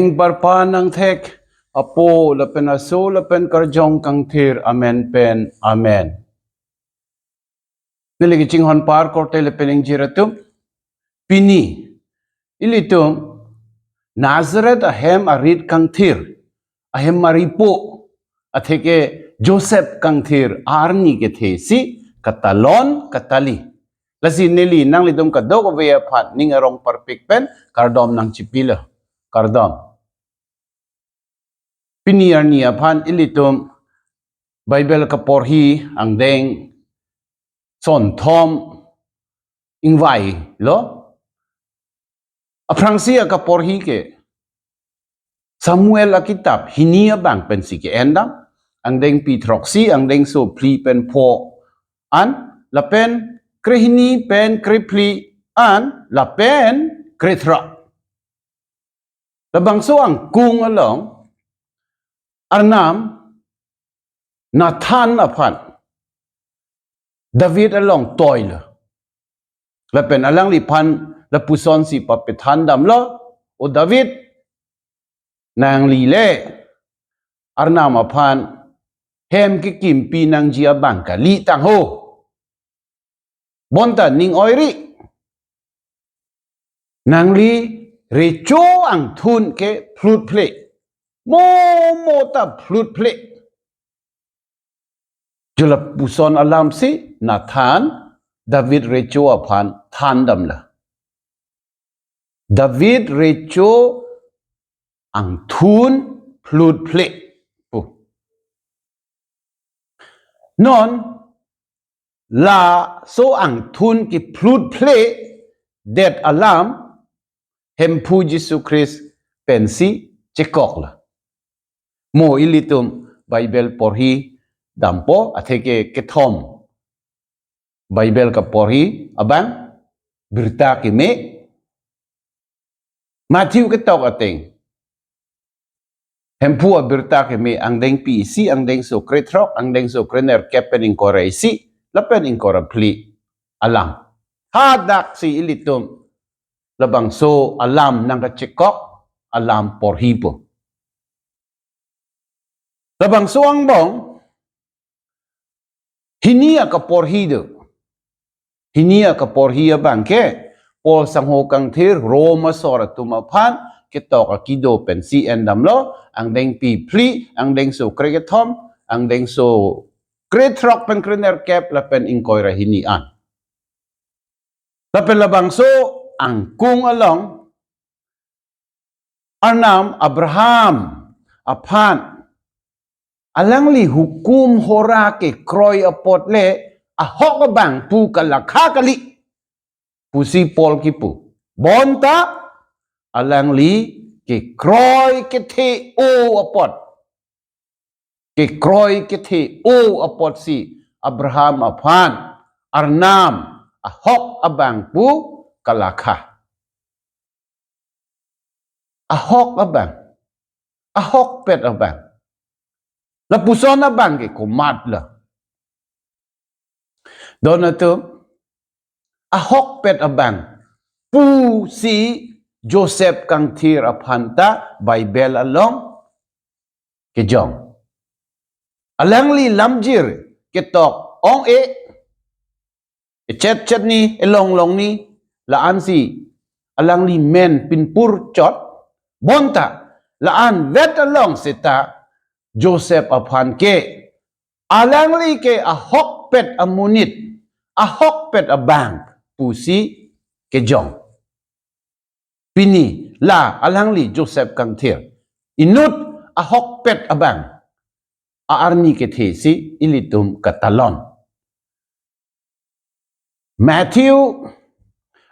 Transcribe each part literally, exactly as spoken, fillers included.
Ingbarpa nangthek, Apo lapen Aso lapen Karjong Kangthir amen pen. Amen. Neli kachinghon par korte lapen ingjir atum. Pini ilitum Nazareth ahem arit kangthir, ahem maripo, atheke Joseph Kangthir arni kethe si katalon katali. Lasi neli nanglitum kadokave aphan ning arong parpik pen kardom nangchipilo. Kardom. Pini arni aphan ilitum Bible kaporhi angdeng sonthom ingvailo. Aphrangsi akaporhi ke Samuel akitap hini abang pensi ke-endam, angdengpi throksi, angdengso phli pen pho an, lapen krehini pen krephli an, lapen krethrok. Labangso angkung along Arnam Nathan aphan David along toilo. Lapen alangliphan lapusonsi papethandamlo, "O David, nangli le Arnam aphan hem kekimpi nangji abang kalitang ho. Bonta ning oiri. Nangli recho angthun ke phlutphle. Mo mo ta phlutphle." Jula puson alamsi Nathan David recho aphan thandamlo. David recho angthun phlutphle pu. Non laso angthun kephlutphledet alam Hemphu Jisu Christ pensi chekoklo. Mo ilitum Bible porhi dampo, atheke kethom Bible kaporhi abang Birta Keme, Matthew ketok ateng, Hemphu Abirta Keme angdengpi isi, angdengso krethrok, angdengso krenerkep pen ingkoi ra isi, lapen ingkoi ra phli alam. Hadaksi ilitum labangso alam nangkachekok alam porhipo. Labangso angbong hini akaporhi do. Hini akaporhi abang ke Paul sangho kangthir Roma asor atum aphan ketok akido pensi endamlo, angdengpi phli, angdengso krekethom, angdengso krethrok pen krenerkep lapen ingkoi ra hini an. Lapen labangso angkung along Arnam Abraham aphan alangli hukum hora kekroi apot le ahok abang pu kalakha kali pusi Paul kipu. Bonta alangli kekroi kethe-o apot, kekroi kethe-o apotsi Abraham aphan Arnam ahok abang pu kalakha. Ahok abang. Ahokpet abang. Lapuson abang ke komatlo? Don atum, ahokpet abang pusi Joseph Kangthir aphan ta Bible along kejong. Alangli lamjir ketok ong-e, echetchet ni, elonglong ni, la-ansi alangli men pinpur chot, bonta la-an vet along seta Joseph aphan ke alangli ke ahokpet amonit, ahokpet abang pusi kejong. Pini la alangli Joseph Kangthir inut ahokpet abang a-arni kethe si ilitum katalon. Matthew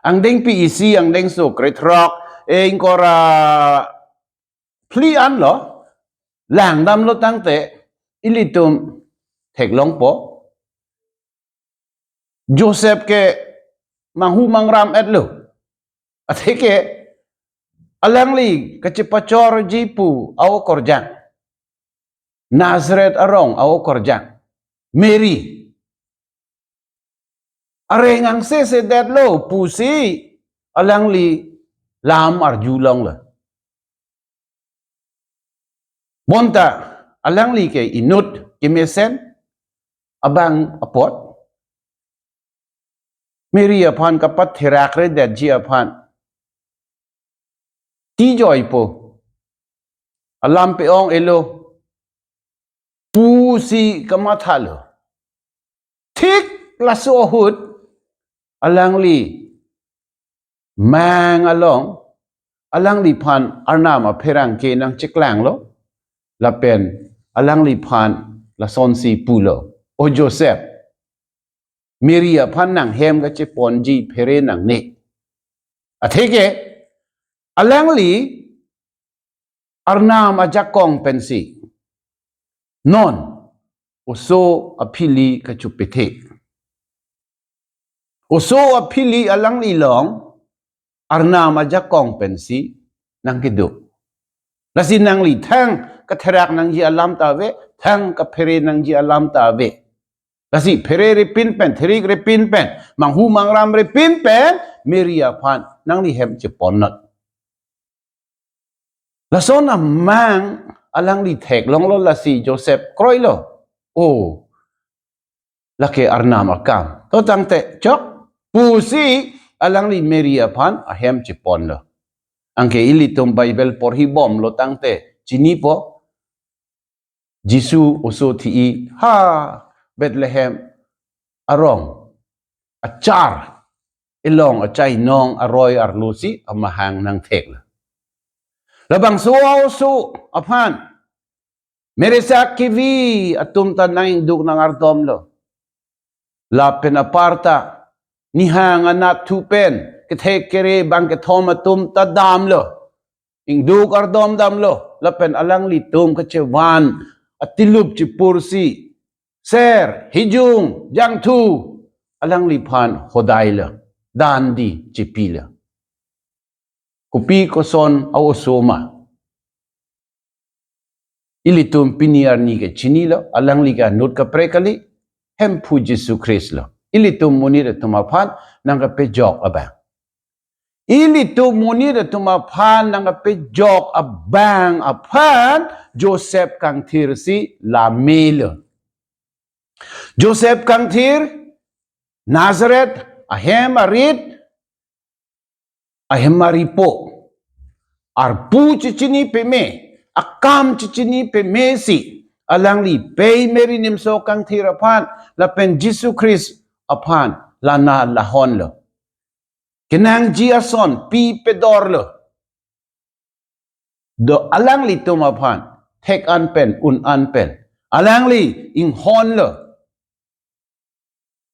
angdengpi isi, angdengso krethrok, eh, ingkoi ra phli anlo, langdamlo tangte ilitum theklongpo. Joseph ke manghu mangram-etlo. Atheke alangli kachepachorji pu a-okorjang, Nazareth arong a-okorjang Mary. Areng angse sedetlo pusi alangli lam arjulonglo. Bonta alangli ke inut kemesen abang apot, Mary aphan kapatherak redetji aphan tijoipo, alam pe-ong-elo pusi kamathalo. Thik laso ahut alangli mang along alangliphan Arnam apherangke nangcheklanglo, lapen alangliphan lasonsi pulo, "O Joseph, Mary aphan nang hem kacheponji phere nangne. Atheke alangli Arnam ajakong pensi non oso aphili kachopethe. Oso aphili alangli long Arnam ajakong pensi nangkedo. Lasi nangli thang katherak nangji alam ta ave, thang kaphere nangji alam ta ave. Lasi phere ripin pen, therik ripin pen, manghu mangram ripin pen, Mary aphan nangli hem cheponnon." Lason amang alangli theklonglo, lasi Joseph kroilo, "O, lake Arnam akam to tangte chok," pusi alangli Mary aphan ahem cheponlo. Anke ilitum Bible porhibomlo tangte chinipo, Jisu oso thi-i ha Bethlehem arong achar elong achainong aroi arlosi amahang nangtheklo. Labangso oso aphan meresak kevi atum ta nang-ingduk nang-ardomlo. Lapen aparta nihang anatthu pen kethek kere bang kethom atum ta damlo, ingduk ardom damlo, lapen alanglitum kachevan atilup chepursi ser, hijung, jangthu alangliphan hodailo, dandi chepilo. Kopi koson a-oso ma? Ilitum pini arni ke chinilo, alangli ke anut kaprek kali, Hemphu Jisu Christ lo. Ilitum monit atum aphan nangkapejok abang. Ilitum monit atum aphan nangkapejok abang aphan Joseph kangthir si lamelo. Joseph kangthir, Nazareth ahem arit, ahem aripo, arpu chechini peme, akam chechini peme si alangli pei Mary nimso kangthir aphan lapen Jisu Christ aphan lana lahonlo. Kenangji ason pi pedorlo. Do alanglitum aphan thek an pen, un an pen alangli inghonlo.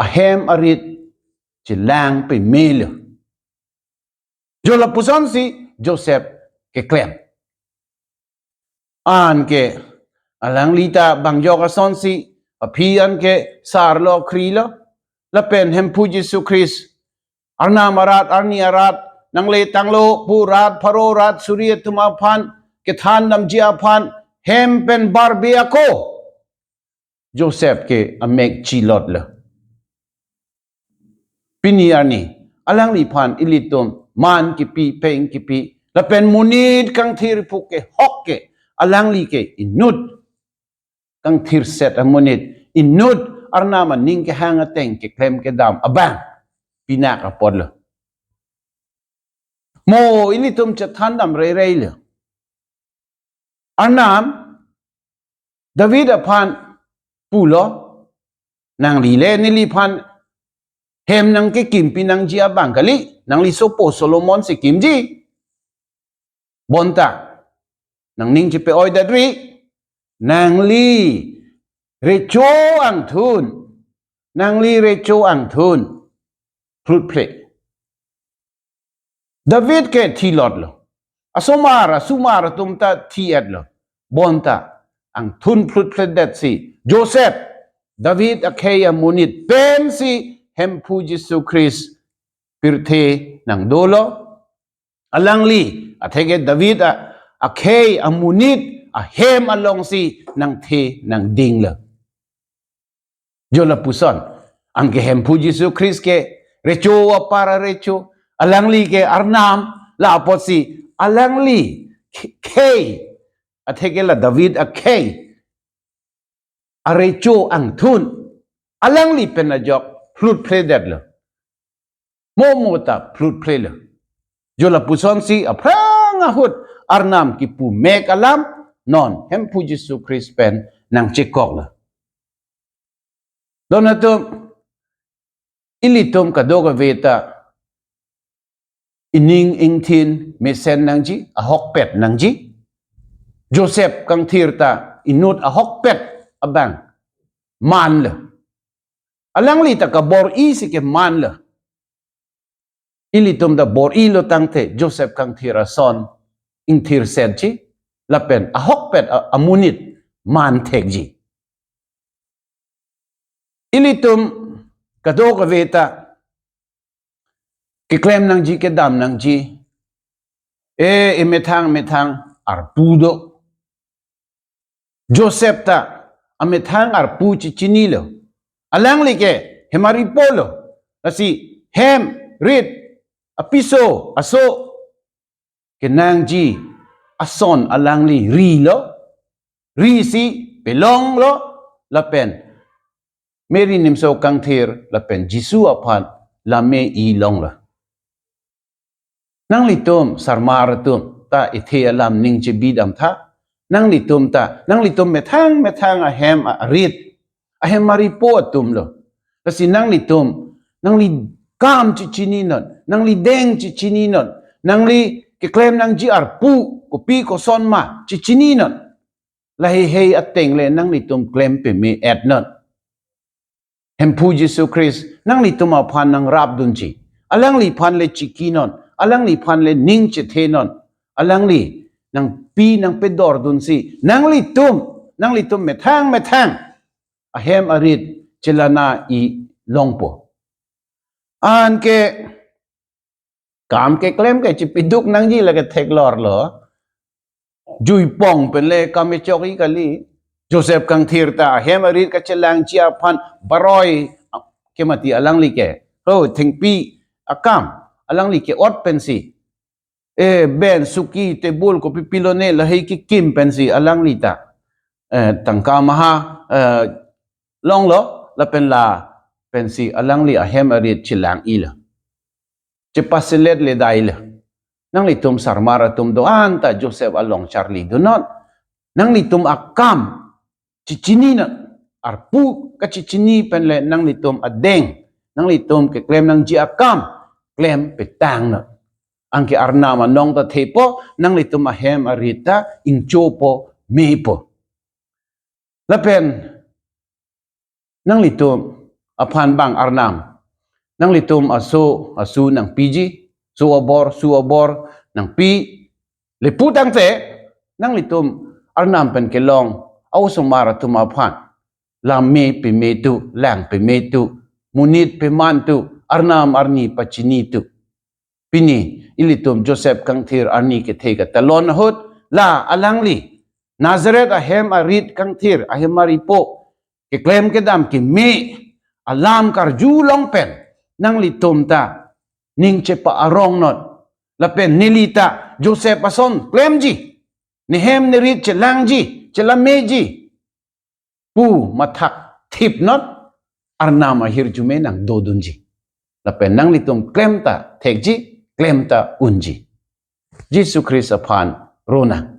Ahem arit chelang pemelo. Jo lapuson si Joseph keklem. Anke alangli ta bangjok ason si aphi anke sarlo, khrilo. Lapen Hemphu Jisu Christ Arnam arat, arni arat nangle tanglo pu rat pharo rat suri atum aphan kethan damji aphan hem pen barbe ako Joseph ke amek chilotlo. Pini arni alangliphan ilitum man kipi, peng kipi, lapen monit kangthir pu ke hok ke alangli ke inut kangthirset amonit, inut Arnam aning kehang ateng keklem kedam abang pinak apotlo. Mo ilitum chethan dam reireilo. Arnam David aphan pulo, nanglile neliphan hem nangkekimpi nangji abang kali, nangli sopo Solomon si kimji. Bonta nangning chepe-oi datri, nangli recho angthun, nangli recho angthun phlutphlet. David ke thilotlo. Asomar, asomar atum ta thi-etlo. Bonta angthun phlutphletdet si Joseph, David akhei amonit pensi Hemphu Jisu Christ pirthe nangdolo. Alangli atheke David a, akhei amonit ahem alongsi nangthe nangdinglo. Jo lapuson, anke Hemphu Jisu Christ ke recho apar arecho, alangli ke Arnam, la apotsi alangli khe-, khei atheke la David akhei, arecho angthun, alangli pen ajok phlutphledetlo. Mo mo ta phlutphlelo. Jo lapusonsi aphrang ahut Arnam kipu mek alam non Hemphu Jisu Christ pen nangchekoklo. Don atum, ilitum kadokave ta ining ingthin mesen nangji, ahokpet nangji. Joseph Kangthir ta inut ahokpet abang manlo. Alangli ta kabor-isi ke manlo. Ilitum ta bor-ilo tangte Joseph Kangthir ason ingthirsetji, lapen ahokpet a-, amonit manthekji. Ilitum kadokave ta keklem nangji, kedam nangji, e, emethang methang arpu do. Joseph ta amethang arpu chechinilo. Alangli ke hem aripolo. Lasi hem, rit, apiso, aso kenangji ason alangli rilo, risi pelonglo, lapen Mary Nimso Kangthir lapen Jisu aphan lame-i longlo. Nanglitum sarmar atum ta ithe alam ning chebidam tha. Nanglitum ta, nanglitum methang methang ahem arit, ahem aripo atumlo. Lasi nanglitum, nangli kam chechininon, nangli deng chechininon, nangli keklem nangji arpu kopi koson ma chechininon. Lahei hei ateng le nanglitum klem peme-etnon. Hemphu Jisu Christ nanglitum aphan nangrapdunji. Alangliphan le chikinon, alangliphan le ning chethenon. Alangli nangpi nangpedordunsi nanglitum, nanglitum methang methang ahem arit chelana-i longpo. Anke kam keklem ke chipiduk nangji lake theklorlo. Juipong pen le kam echok-i kali. Joseph Kangthir ta ahem arit kachelangji aphan baroi ke mati alangli ke. Ho, thengpi akam alangli ke-ot pensi, e, ben, suki, tebul, kopi pilone lahei kekim pensi alangli ta, e, tangka maha, e, longlo, lapen la pensi alangli ahem arit chelang-ilo. Chepaselet ledailo. Nanglitum sarmar atum do-an ta Joseph along charlidunon. Nanglitum akam chechininon. Arpu kachechini pen le nanglitum adeng, nanglitum keklem nangji akam klem petangnon. Anke Arnam anong ta thepo, nanglitum ahem arit ta ingchopo, mepo. Lapen nanglitum aphan bang Arnam, nanglitum aso asu nangpiji, so abor, su abor nangpi, le pu tangte, nanglitum Arnam pen kelong a-osomar atum aphan lame peme tu, lang peme tu, monit peman tu, Arnam arni pachini tu. Pini ilitum Joseph Kangthir arni kethe katalon ahut, la alangli Nazareth ahem arit Kangthir, ahem aripo, keklem kedam keme alam karjulong pen nanglitum ta ning chepa-arongnon. Lapen neli ta Joseph ason klemji, nehem nerit chelangji, chelameji pu mathak thipnon, Arnam ahirjume nangdodunji. Lapen nanglitum klem ta thekji, klem ta unji. Jisu Christ aphan ronang.